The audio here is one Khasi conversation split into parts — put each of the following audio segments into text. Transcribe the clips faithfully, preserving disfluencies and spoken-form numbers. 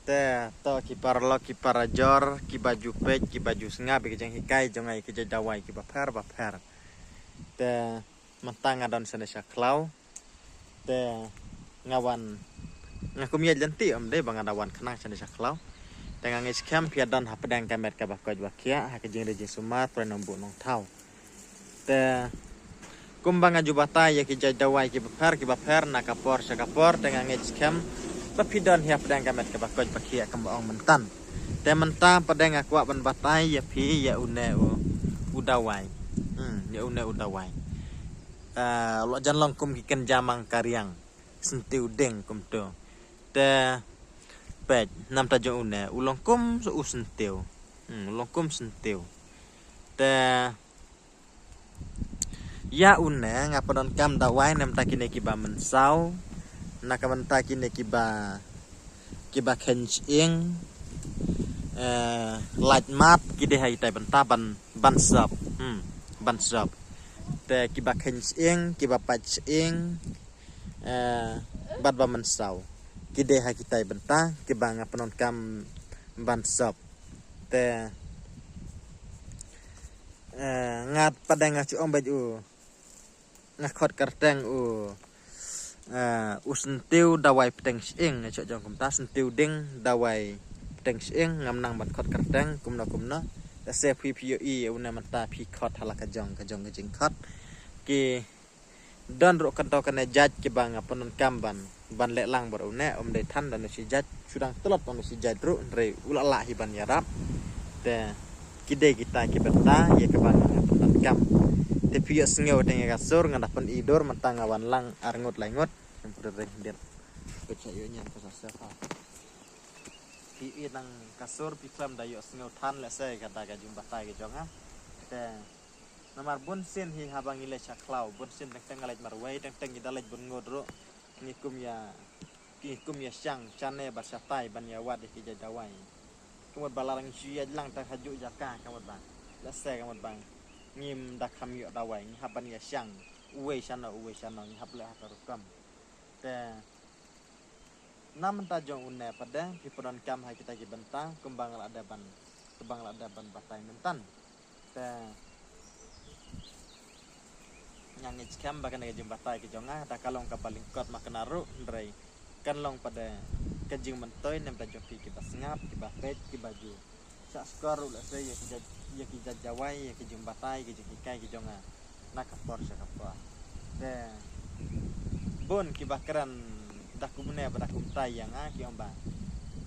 Te to ki paralok ki parajor, ki ba ju peit, ki ba ju sngap ïa ki jinghikai jong nga ïa ki jait dawai ki bapher bapher. Te mynta nga don shane sha khlaw. Te nga wan, nga kum ïaid lynti, ym dei ba nga da wan khnang shane sha khlaw. Te nga ngeit skhem phi ïa don hapdeng ka met kaba koit ba khiah ha ka jingri jingsumar, pyrshah nongbuh nongthaw. Te kumba nga ju batai ïa ki jait dawai ki bapher ki bapher na ka por sha ka por, te nga ngeit skhem ba phi don hi hapdeng ka met kaba koit ba khiah kumba ong mynta. Te mynta pat de nga kwah ban batai ïa phi ïa une u, u dawai. Hmm, ïa une u dawai. Ah, u la jan long kum ki kynja mang ka riang, syntiew ding kumto. Te peit, namta jong une u long kum u syntiew. Hmm, u long kum syntiew. Te ïa une nga pyndonkam dawai namta kine kiba mynsaw, na ka bynta kine kiba, kiba kheiñ shyieng, eh, lait map, ki dei ha kitai bynta ban, ban sop. Hmm, ban sop. Te kiba kheiñ shyieng, kiba pait shyieng, eh, bad ba mynsaw, ki dei ha kitai bynta kiba nga pyndonkam ban sop. Te, eh, nga pat de nga shu ong beit u, nga khot kyrteng u, eh, u syntiew dawai pteng shyieng, nga shu ong kumta, syntiew ding dawai pteng shyieng, ngam nang ban khot kyrteng kumno kumno. Lehse phi phi ïohi une mynta phi khot ha la ka jong ka jong ka jingkhot. Ki don ruh kynto kane jait kiba nga pyndonkam ban, ban leh lang bad une, ym dei than da une shi jait, shu dang tlot da une shi jait ruh, hynrei u la lah hi ban ïarap. Te ki dei kita ki bynta ïa kaba nga pyndonkam. Te phi ïohsngew teng ïa ka sur nga da pyni dur, mynta nga wan lang ar ngut lai ngut. Em pura reng dit. Phi ïoh ñiam ka sa sa ha. Phi i nang ka sur phi khlem da ïohsngew than lehse ka da ka jingbatai ka jong nga. Te namar bun sien hi haba ngi leit sha khlaw, bun sien teng teng nga leit marwei, teng teng ngi da leit bun ngut ruh. Ngi kum ïa, ngi kum ïa shang shane bad shatai ban ïa wad ïa ki jait dawai. Ka mut ba la ngi shu ïaid lang tang ha juh jaka, ka mut ba, lehse ka mut ba ngim da kham ïoh dawai, ngi hap ban ïa shang uwei shano uwei shano, ngi hap leh ha ka rukom. Te na mynta jong une pat de phi pyndonkam ha kita ki bynta kumba nga la dep ban, kumba nga la dep ban batai mynta. Te nga ngeit skhem ba kane ka jingbatai ka jong nga da ka long kaba lyngkot ma kane ruh, hynrei kan long pat de ka jingmyntoi namta jong phi kiba sngap, kiba peit, kiba ju shah shkor ruh lehse ïa ki jait, ïa ki jait dawai, ïa ki jingbatai, ki jinghikai ki jong nga na ka por sha ka por. Te bun kiba kren da kumne bad da kumta ïa nga, ki ong ba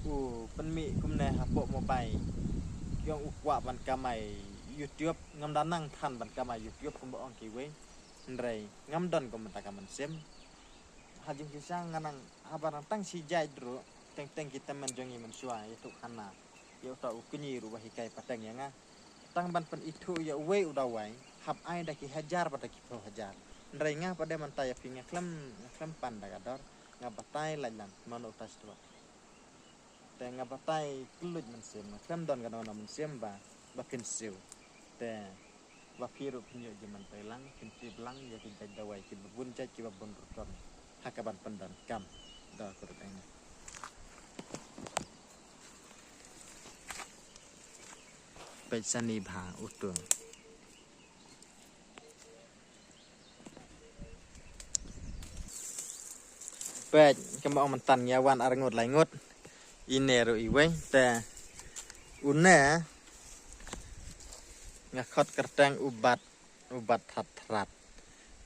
u pynmih kumne hapoh mobile, ki ong u kwah ban kamai YouTube. Ngam da nang than ban kamai YouTube kumba ong kiwei, hynrei ngam don kum mynta ka mynsiem. Ha jingshisha nga nang, haba nang tang shi jait ruh, teng teng ki tymmen jong ngi mynshuwa ïathuh khana ïa uta u kñi ruh ba hikai pateng ïa nga. Tang ban pynithuh ïa uwei u dawai hap ai da ki hajar bad da ki phew hajar. Hynrei nga pat de mynta ïa phi nga khlem, nga khlem pan da ka dor, nga batai lait lang mano uta shuwa. Te nga batai kylluid mynsiem, nga khlem don kano kano mynsiem ba, ba phin siew. Te ba phi ruh phin ïoh jingmyntoi lang, phin tip lang ïa ki jait dawai kiba bun jait kiba bun rukom ha kaban pyndonkam. Da ka rukom. Peit shane bha uto. Peit, kumba ong mynta ngi ïa wan ar ngut lai ngut. Ine ruh iwei te une nga khot kyrteng u bat, u bat thrat thrat.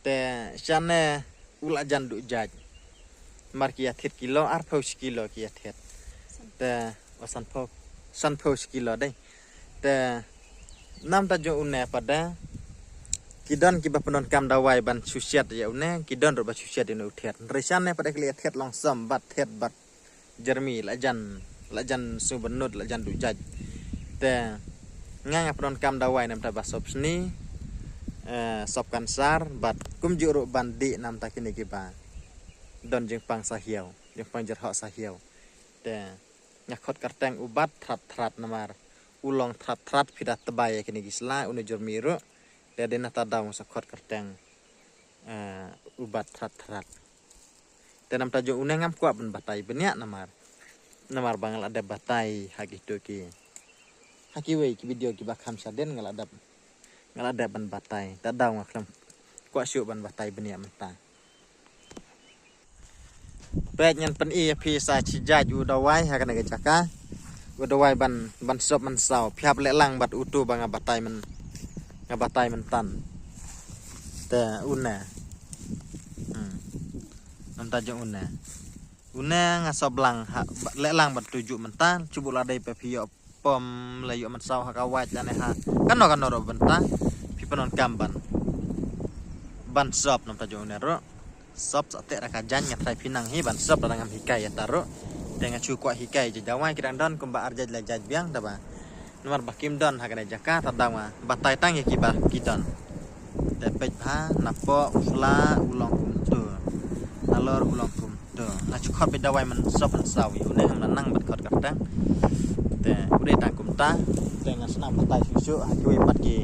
Te shane u la jan duh jait. Mar ki ïa thied kilo, arphew shi kilo ki ïa thied. Te, o sanphew, sanphew shi kilo dei. Te namta jong une pat de ki don kiba pyndonkam dawai ban shu siat ïa une, ki don ruh ba shu siat ïa une u thied. Hynrei shane pat de ki la ïa thied long som, bat thied bat jermi, la jan, la jan sngewbynnud, la jan duh jait. Te nga nga pyndonkam dawai namta ba sop sni, eh, sop kansar, bad kumjuh ruh ban dih namta kine kiba don jingpang sahiaw, jingpang jyrhoh sahiaw. Te nga khot kyrteng u bat thrat thrat namar u long thrat thrat, phi da tbai ïa kine ki sla, une jermi ruh. Te dei na ta daw nga sa khot kyrteng, eh, u bat thrat thrat. Te namta jong une ngam kwah ban batai bniah namar Namar ba nga la dep batai ha kito ki, ha kiwei ki video kiba kham shadien nga la dep, nga la dep ban batai. Te daw nga khlem kwah shuh ban batai bniah mynta. Peit, ngan pyni ïa phi sa shi jait u dawai ha kane ka jaka. U dawai ban, ban sop mynsaw. Phi hap leh lang bad uto ba nga batai myn, nga batai myntan. Te une. Hmm. Mynta jong une. Une nga sop lang ha, ba, leh lang bad uto mynta. Shu buh lade ba phi ïoh pom la ïoh mynsaw ha ka wait lane ha kano kano ruh bynta. Phi pyndonkam ban, ban sop namta jong une ruh. Sop sa teh ra ka jaiñ, nga trai phi nang hi ban sop, lada ngam hikai ïa ta ruh. Te nga shu kwah hikai jait dawai, ki dang don kumba ar jait lai jait biang da ba. Namar ba kim don ha kane jaka, te daw nga batai tang ïa kiba ki don. Te peit bha, napoh u sla u long kumto. Nalor u long kumto. Nga shu khot beit dawai ban sop mynsaw ïa une, ngam nang ban khot kyrteng. Te u dei tang kumta. Te ngan sa nang batai shuh shuh ha kiwei pat ki,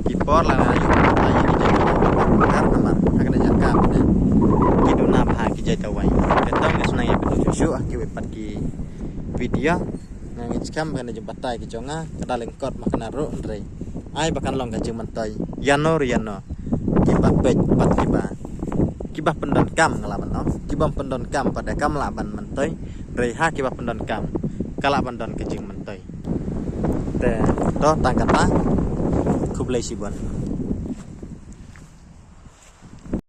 ki por lada nga ïoh batai ïa ki jaka. Namar ha kane jaka pat ki duna bha ki jait dawai. Te to ngan sa nang ïa batai shuh shuh ha kiwei pat ki video. Nga ngeit skhem ba kane jingbatai ka jong nga ka da lyngkot ma kane ruh, hynrei ai ba kan long ka jingmyntoi ïano re ïano. Kiba peit bad kiba, kiba pyndonkam, nga lah ban ong, kibym pyndonkam pat de kam lah ban myntoi, hynrei ha kiba pyndonkam ka lah ban don ka jingmyntoi. Te to tang kata. Khublei shibun.